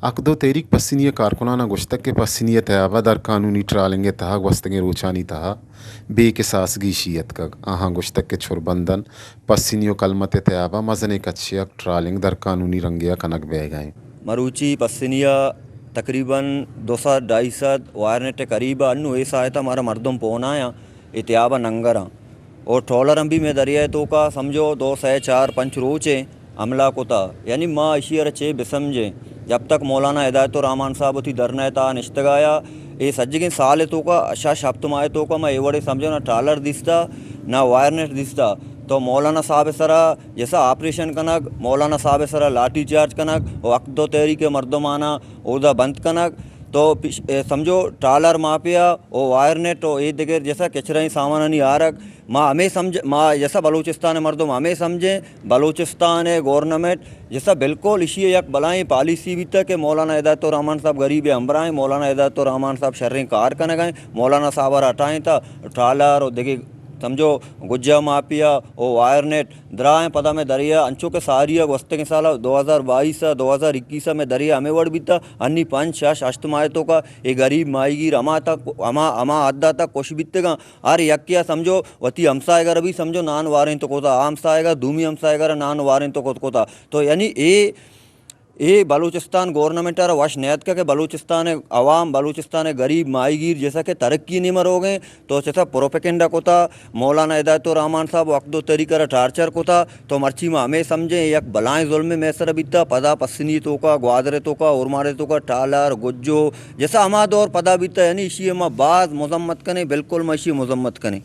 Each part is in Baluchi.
حق دو تحریک پسنی ءِ کارکناناں گوشتگ کہ پسنی ءِ تیاب ءَ درقانونی ٹرالنگ ءِ تہا گوستگیں روچانی تہا بے کساس گیشی اتکگ۔ آہاں گوشتگ کہ چربندن پسنی ءُ کلمت ءِ تیاب ءَ مزنیں کچے ءَ ٹرالنگ درقانونی رنگے ءَ کنگ بیگ ءَ انت۔ مروچی پسنی ءَ تقریباً دو سد ڈھائی سد وائر نیٹ ءِ قریب ءَ انوں اے ساعت ءَ مارا مردم پون آیاں۔ اے تیاب ءَ ننگر آں۔ او ٹرالر ہم بھی مئے دریا ءِ توکا سمجھو دو، سئے، چار، پنچ روچ ایں حملہ کتا۔ یعنی ما اشی ءَ را چے بسمجھیں؟ جب تک مولانا ہدایت الرحمن صاحب وتی دھرنا ءِ تہا نشتگ آیا، اے سجگیں سال ءِ توکا، شش ہپت ماہ ءِ توکا ما اے وڑے سمجھو نہ ٹرالر دیستا، نہ وائر نیٹ دیستا۔ تو مولانا صاحب ءِ سرا جیسا آپریشن کنگ، مولانا صاحب ءِ سرا لاٹھی چارج کنگ، او حق دو تحریک ءِ مردماناں اودا بند کنگ، تو پش-، اے سمجھو ٹرالر مافیا او وائر نیٹ او اے دگر جیسا کچرائیں سامانانی آرگ، ما ہمے سمجھ، ما جیسا بلوچستان ءِ مردم ہمے سمجھیں، بلوچستان ءِ گورنمنٹ جیسا بالکل اشی ءِ یک بلائیں پالیسی بیتا کہ مولانا ہدایت الرحمن صاحب غریب ءِ ہمراہ ایں، مولانا ہدایت الرحمن صاحب شریں کار کنگ ءَ ایں، مولانا صاحب ءَ را ہٹائیں تا ٹرالر او دگہ سمجھو گجا مافیا او وائر نیٹ درائیں۔ پدا مئے دریا انچو کہ ساری ءَ گوستگیں سال ءَ دو ہزار بائیس ءَ دو ہزار اکیس ءَ مئے دریا ہمے وڑ بیتا، انی پنچ، شش، ہشت ماہ ءِ توکا اے غریب ماہیگیر ہما تک، ہما، ہما حد ءَ تک خوش بیتگاں۔ ہر یکے ءَ سمجھو وتی ہمساہگ ءَ را بھی سمجھو نان وارینت کتا، آ ہمساہگ ءَ دومی ہمساہگ ءَ را نان وارینت کت کتا۔ تو یعنی اے، اے بلوچستان گورنمنٹ ءَ را وش نیاتکہ کہ بلوچستان ءِ عوام، بلوچستان ءِ غریب ماہیگیر جیسا کہ ترقی ءِ نیمہ روگ ءَ ایں، تو چہ سا پروپیگنڈا کتا، مولانا ہدایت الرحمن صاحب و حق دو تحریک ءَ را ٹارچر کتا، تو مرچی ما ہمے سمجھیں یک بلائیں ظلمے مئے سرا بیتا، پدا پسنی ءِ توکا، گوادر ءِ توکا، اورماڑہ ءِ توکا، ٹالر، گجو، جیسا ہما دور پدا بیتا، یعنی اشی ءَ ما باز مذمت کنیں، بالکل ما اشی ءَ مذمت کنیں۔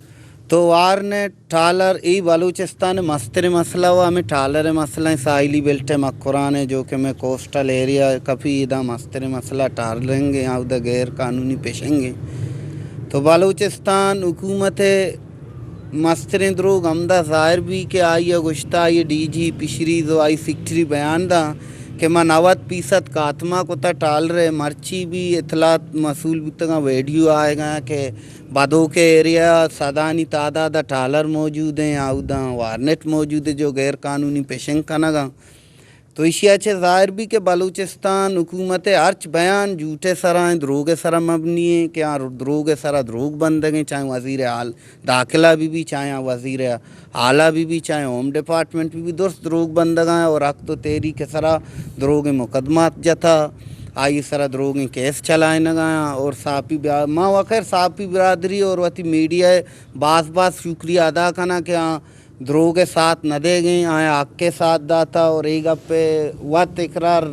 تو وارنٹ ٹالر، اے بلوچستان ءِ مستریں مسئلہ و ہمے ٹالر ءِ مسئلہ ایں، ساحلی بیلٹ ءِ مکران ءِ جو کہ مئے کوسٹل ایریا کپی، ادا مستریں مسئلہ ٹالرنگ ایں، اودا غیر قانونی پشنگ ایں۔ تو بلوچستان حکومت ءِ مستریں دروگ ہمدا ظاہر بی کہ آئی ءَ گوشتا، آئی ءِ ڈی جی فشریز و آئی سیکرٹری بیان دا کہ ما نود فیصد خاتمہ کتا ٹالر ءِ، مرچی بھی اطلاعات موصول بوتگاں، ویڈیو آئیگاں کہ بدوک ءِ ایریا ءَ سدانی تعداد ءَ ٹالر موجود ایں، اوداں وارنٹ موجود ایں جو غیر قانونی پشنگ کنگ ءَ۔ تو ایشی ءَ چہ ظاہر بی کہ بلوچستان حکومت ءِ ہرچ بیان جھوٹ ءِ سرا ایں، دروگ ءِ سرا مبنی ایں کہ آ دروگ ءِ سرا دروگ بندگ ایں، چاہے وزیر حال داخلہ بہ بی، چاہے آ وزیر اعلیٰ بہ بی، چاہے ہوم ڈپارٹمنٹ بہ بی، درست دروگ بندگ ءَ ایں اور حق دو تحریک ءِ سرا دروگیں مقدمات جتا، آئی ءِ سرا دروگیں کیس چلائینگ ءَ ایں اور صحافی بیا-، ما وخیر صحافی برادری اور وتی میڈیا ءِ باز باز شکریہ ادا کناں کہ آ دروگ ءِ ساتھ نہ دیگ ایں، آیاں حق ءِ ساتھ داتا اور اے گپ ءِ وت اقرار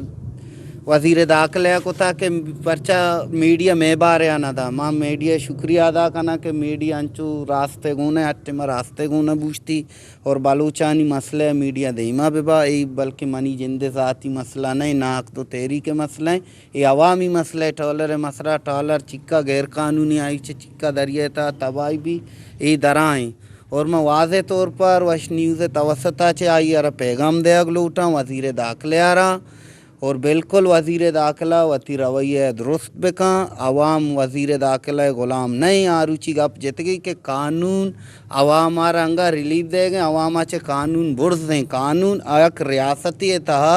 وزیر داخلہ ءَ کتا کہ پرچا میڈیا مئے بارے ءَ نہ دا۔ ما میڈیا ءِ شکریہ ادا کناں کہ میڈیا انچو راست ءِ گون ءَ اٹے، ما راست ءِ گون ءَ بوشتی اور بلوچانی مسئلہ ءَ میڈیا دیما بہ با۔ اے بلکہ منی جند ءِ ذاتی مسئلہ نہ ایں، نہ حق دو تحریک ءِ مسئلہ ایں، اے عوامی مسئلہ ایں۔ ٹالر ءِ مسئلہ، ٹالر چکا غیر قانونی، آئی چہ چکا دریا ءِ تہا تباہی بی، اے درائیں۔ اور من واضح طور پر وش نیوز ءِ توسط ءَ چہ آئی ءَ را پیغام دیگ لوٹاں، وزیر داخلہ ءَ را، اور بالکل وزیر داخلہ وتی رویہ ءَ درست بکن۔ عوام وزیر داخلہ ءِ غلام نہ ایں۔ آ روچی گپ جتگی کہ قانون عوام ءَ را انگا ریلیف دیگ ایں، عوام ءَ چہ قانون برز ایں۔ قانون یک ریاستے ءِ تہا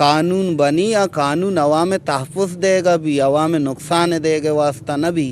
قانون بنی، آ قانون عوام ءِ تحفظ دیگ ءَ بی، عوام ءِ نقصان دیگ ءِ واسطہ نہ بی۔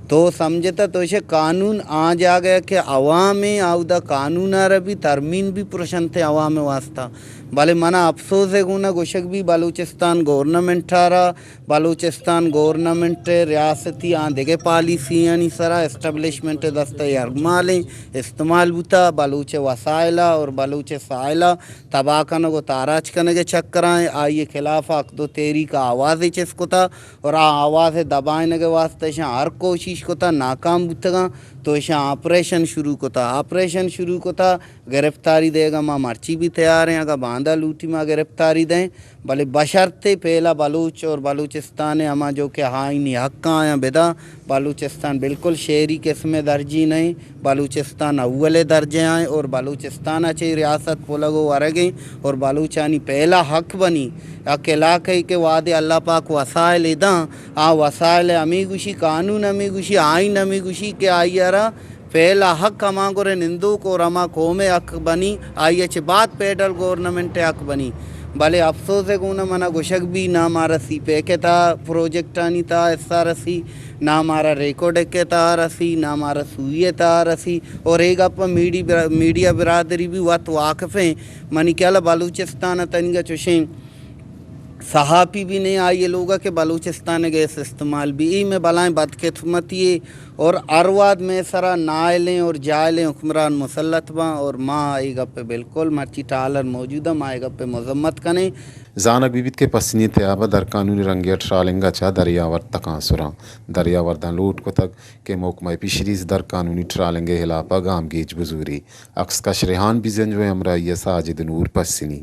تو سمجھتہ تو ایشی قانون آ جاگہ کہ عوام ایں، اودا قانون ءَ را بی ترمیم بی پرشنت عوام ءِ واسطہ۔ بلے منا افسوس ءِ گون ءَ گوشگ بی بلوچستان گورنمنٹ ءَ را، بلوچستان گورنمنٹ ءِ ریاستی آں دگہ پالیسیانی سرا اسٹیبلشمنٹ ءِ دست ءَ یرغمال ایں، استعمال بوتا، بلوچ ءِ وسائل ءَ اور بلوچ ءِ ساحل ءَ تباہ کنگ و تاراج کنگ ءِ چکر ءَ ایں۔ آئی ءِ خلاف ءَ حق دو تحریک ءَ آوازے چست کتا اور آ آواز ءِ دبائینگ ءِ واسطہ ایشاں ہر کوشش کتا، ناکام بوتگاں، تو ایشاں آپریشن شروع کتا، آپریشن شروع کتا، گرفتاری دیگ ءَ ما مرچی بھی تیار ایں، اگاں باندا لوٹی ما گرفتاری دئیں، بلے بشرط پہلا بلوچ اور بلوچستان ءِ ہما جو کہ آئینی حق آیاں بدا۔ بلوچستان بالکل شہری قسم ءِ درجی نہ ایں، بلوچستان اول ءِ درجہ ءَ ایں اور بلوچستان ءَ چہ ریاست پلگ و ورگ ایں اور بلوچانی پہلا حق بنی۔ یک علاقہ ءَ کہ وہدے اللہ پاک وسائل داں، آ وسائل ءَ ہمے گوشی، قانون ہمے گوشی، آئین ہمے گوشی کہ آئی ءَ را پہلا حق ہما گورے نندوک اور ہما قوم ءِ حق بنی، آئی ءَ چہ بعد فیڈرل گورنمنٹ ءِ حق بنی۔ بلے افسوز ءِ گون ءَ منا گوشگ بی، نہ مارا سی پیک ءِ تہا پروجیکٹانی تہا حصہ رسی، نہ مارا ریکوڈک ءِ تہا رسی، نہ مارا سوئی ءِ تہا رسی۔ اور اے گپ ءَ میڈی برا-، میڈیا برادری بھی وت واقف ایں۔ منی خیال ءَ بلوچستان ءَ تنیگا چوشیں صحافی بھی نہیں آئی لوگا کہ بلوچستان ءِ گیس استعمال بھی۔ اے میں بلائیں بدقسمتی ہے۔ اور ہر وہد مئے سرا نااہلیں اور جاہلیں حکمران مسلط باں اور ما اے گپ ءَ بالکل، مرچی ٹالر موجود ایں، ما اے گپ ءَ مذمت کنیں۔ زانگ بہ بیت کہ پسنی تیاب ءَ درقانونی رنگے ءَ ٹرالنگ ءَ چہ دریاورد تکانسراں دریاورداں لوٹ کتگ کہ محکمہ فشریز درقانونی ٹرالنگ ءِ ہلاپ ءَ گامگیج بزوری۔ عکس کش ریحان بزنجو ءِ ہمراہی ءَ ساجد نور پسنی۔